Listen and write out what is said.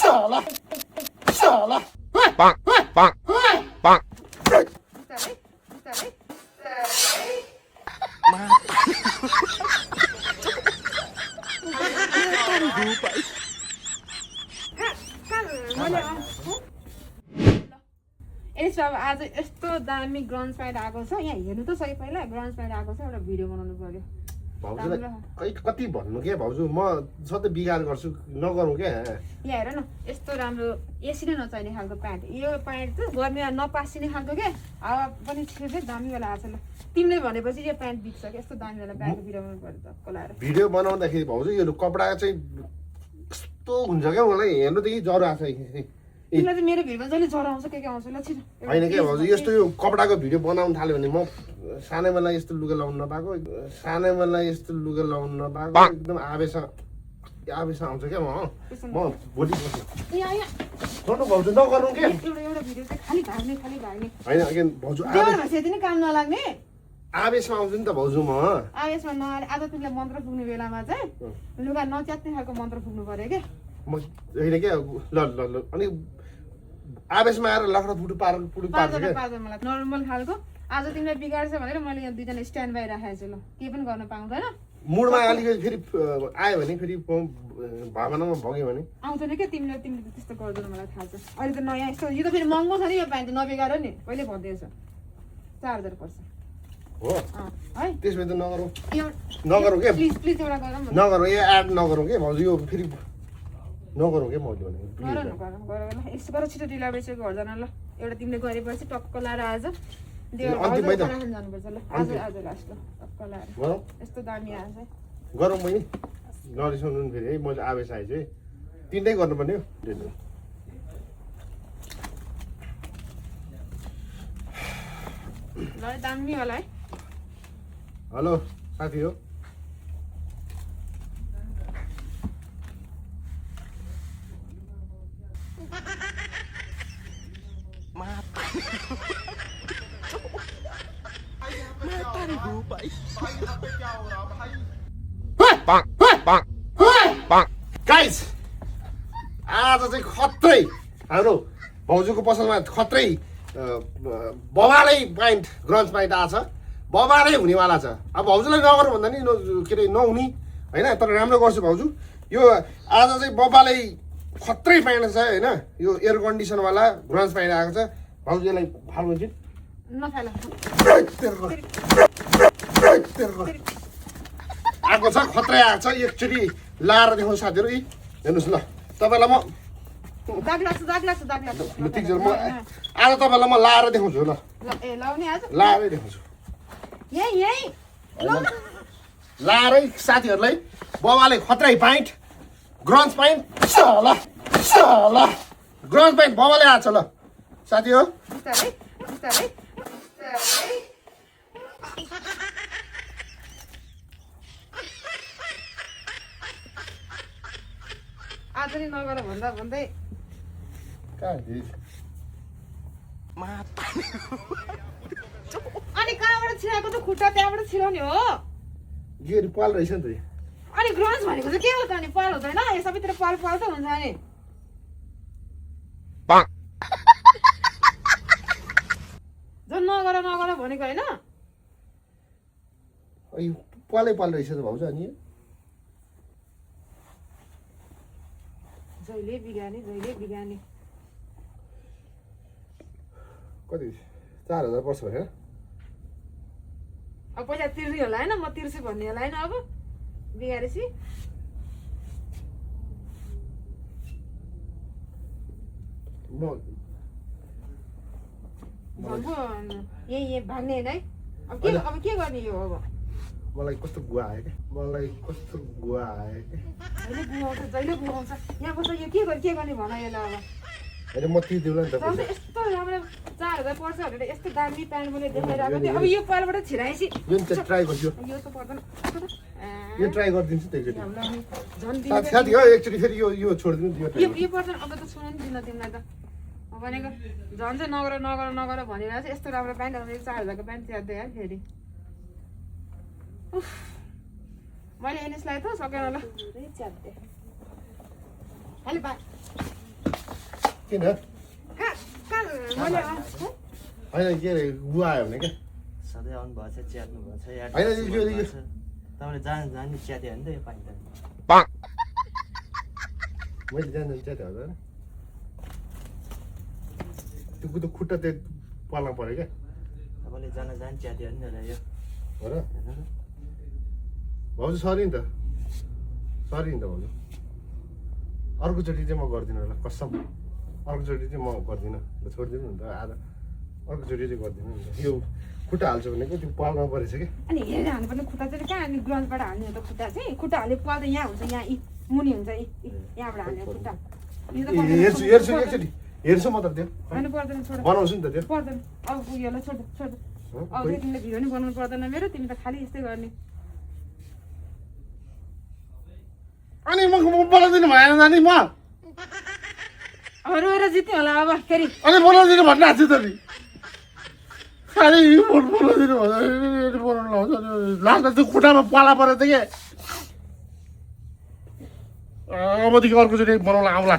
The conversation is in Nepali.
साला साला 빵 빵 빵 यसो अब आज यस्तो दामी ग्राउन्ड स्पाइड आएको छ यहाँ हेर्नु त सही पहिला ग्राउन्ड स्पाइड आएको छ एउटा भिडियो बनाउनु पर्यो भाउजूलाई खै कति भन्नु के भाउजू म सधैँ बिगार गर्छु नगरौँ क्या यहाँ हेर न यस्तो राम्रो एसी नै नचाहिने खालको प्यान्ट यो प्यान्ट चाहिँ गर्मीमा नपासिने खालको के हावा पनि छिटो चाहिँ दामीवाला आएको छ ल तिमीले भनेपछि यो प्यान्ट बिग्छ क्या यस्तो दामीवाला प्यान्ट भिडियो बनाउनु पर्यो त कोलाएर भिडियो बनाउँदाखेरि भाउजू यो कपडा चाहिँ कस्तो हुन्छ क्या मलाई हेर्नुदेखि ज्वरो आएको छ तिमीलाई चाहिँ मेरो भिडियोमा जहिले ज्वरो आउँछ के आउँछ ल छिटो होइन के भाउजू यस्तो यो कपडाको भिडियो बनाउनु थाल्यो भने म सानै बेला यस्तो लुगा लाउनु नपाएको सानै बेला यस्तो लुगा लाउनु नपाएको एकदम आवेश आउँछ क्या म भोलि गर्नु भाउजू नगरौँ के एउटा भिडियो चाहिँ खालि भाग्ने होइन अघि भाउजू नि काम नलाग्ने आवेशमा आउँछु नि त भाउजू म आवेशमा नआएर आज तिमीलाई मन्त्र पुग्ने बेलामा चाहिँ लुगा नच्यात्ने खालको मन्त्र पुग्नु पर्यो क्या म होइन क्या ल अनि आवेशमा आएर लखडा पुडु पार्छ क्या मलाई नर्मल खालको आज तिमीलाई बिगार्छ भनेर मैले यहाँ दुईजना स्ट्यान्ड बाई राखेको छु ल केही पनि गर्न पाउँदैन मुडमा अलिकति फेरि आयो भने फेरि भावनामा भग्यो भने आउँदैन क्या तिमीले त्यस्तो गर्दैन मलाई थाहा छ अहिले त नयाँ यस्तो यो त फेरि महँगो छ नि यो प्यान्ट नबिगार नि कहिले भन्दैछ 4000 पर्छ हो है त्यसमा त नगरौँ के प्लिज एउटा गरौँ नगरौँ यो एड नगरौँ के भाउजू यो फेरि नगरौँ के मैले भने यस्तो गर छिटो ढिला भइसक्यो घर जान ल एउटा तिमीले गरेपछि टक्क लाएर आज जानुपर्छ ल आज लास्ट ल टक्क लाएर यस्तो दामी आएछ गरौँ मैले नरिसाउनु नि फेरि है मैले आवेश आएछु है तिनटै गर्नुपर्ने हो ल दामी होला है हेलो साथी हो गाइस आज चाहिँ खत्रै हाम्रो भाउजूको पसलमा खत्रै बबालै प्यान्ट ग्रन्ज प्यान्ट आएको छ बबालै हुनेवाला छ अब भाउजूलाई नगरौँ भन्दा नि के अरे नहुने होइन तर राम्रो गर्छु भाउजू यो आज चाहिँ बबालै खत्रै प्यान्ट छ होइन यो एयर कन्डिसनवाला ग्रन्ज प्यान्ट आएको छ भाउजूलाई फाल्नु चाहिँ आएको छ खत्रै आएको छ एकचोटि लाएर देखाउँ साथीहरू हेर्नुहोस् ल तपाईँलाई म ठिक छ म आज तपाईँलाई म लाएर देखाउँछु ल लाएरै देखाउँछु लाएरै साथीहरूलाई बाबाले खत्रै प्यान्ट ग्रन्ज प्यान्ट ग्रन्ज प्यान्ट बाबाले आएको छ ल साथी हो आज नि नगर भन्दै अनि कहाँबाट छिराएको त खुट्टा त्यहाँबाट छिराउने हो यो पाल रहेछ नि त अनि ग्रन्ज भनेको चाहिँ के हो त अनि पाल हुँदैन यो सबैतिर पाल त हुन्छ नि झन् नगर भनेको होइन पालै पाल रहेछ त भाउजू अनि जहिले बिगार्ने कति 4000 पर्छ होइन अब पैसा तिर्ने होला होइन म तिर्छु भन्ने होला होइन अब बिगारेपछि यही भाग्ने होइन है अब के गर्ने यो अब मलाई कस्तो गुवा आयो क्या जहिले गुवाउँछ यहाँ बस्दा यो के गर्ने भन यसलाई अब होइन म तिर्दिउँला नि त यस्तो राम्रो 4000 पर्छ भनेर यस्तो दामी प्यान्ट मैले देखाइरहेको थिएँ अब यो पालबाट छिराएपछि यो ट्राई गर्छु यो त पर्दैन यो ट्राई गरिदिन्छु त एकचोटि साथी हो एकचोटि फेरि यो छोडिदिनु यो पर्दैन अब त सुन नि दिन तिमीलाई त भनेको झन् चाहिँ नगर भनिरहेको छ यस्तो राम्रो प्यान्ट अब 4000 को प्यान्ट च्यात्दै है फेरि मैले एनिसलाई त सकेन ल च्यात्दै खालि किन कहाँ कहाँ मैले होइन के अरे गुवा आयो भने क्या सधैँ आउनु भएको छ च्यात्नु भएको छ यार होइन, यो- तपाईँले जानु च्यात्यो भने त यो पाइँदैन मैले जान्छु च्याते हो त त्यो खुट्टा त्यो पाल्न पऱ्यो क्या तपाईँले जान च्यात्यो भने त यो हो र भाउजू सरी नि त सरी नि त भाउजू अर्कोचोटि चाहिँ म गर्दिनँ होला कसम अर्कोचोटि चाहिँ म गर्दिनँ ल छोडिदिनु नि त आज अर्कोचोटि चाहिँ गर्दिनँ नि त यो खुट्टा हाल्छु भनेको त्यो पाल्न परेछ क्या अनि हेरेर हाल्नुपर्ने खुट्टा चाहिँ कहाँ अनि ग्रन्थबाट हाल्ने हो त खुट्टा चाहिँ खुट्टा हाल्ने पाल त यहाँ हुन्छ यहाँ मुनि हुन्छ यहाँबाट हाल्ने खुट्टा यो त हेर्छु हेर्छु एकचोटि हेर्छु म त त्यो होइन पर्दैन छोड बनाउँछु नि त त्यो पर्दैन अब उयोलाई छोड छोड अब खोइ। तिमीले भिडियो नि बनाउनु पर्दैन मेरो तिमी त खालि यस्तै गर्ने अनि म बोलाउँदिनँ भएन नानी म अब रोएर जित्यो होला अब फेरि अनि बोलाउँदिनँ भन्नु आएको थियो त नि खालि बोलाउँदिनँ भन्दा बोलाउनु लाउँछ लास्टमा त्यो खुट्टामा पाला परेको थियो क्या अबदेखि अर्कोचोटि बनाउला आउँला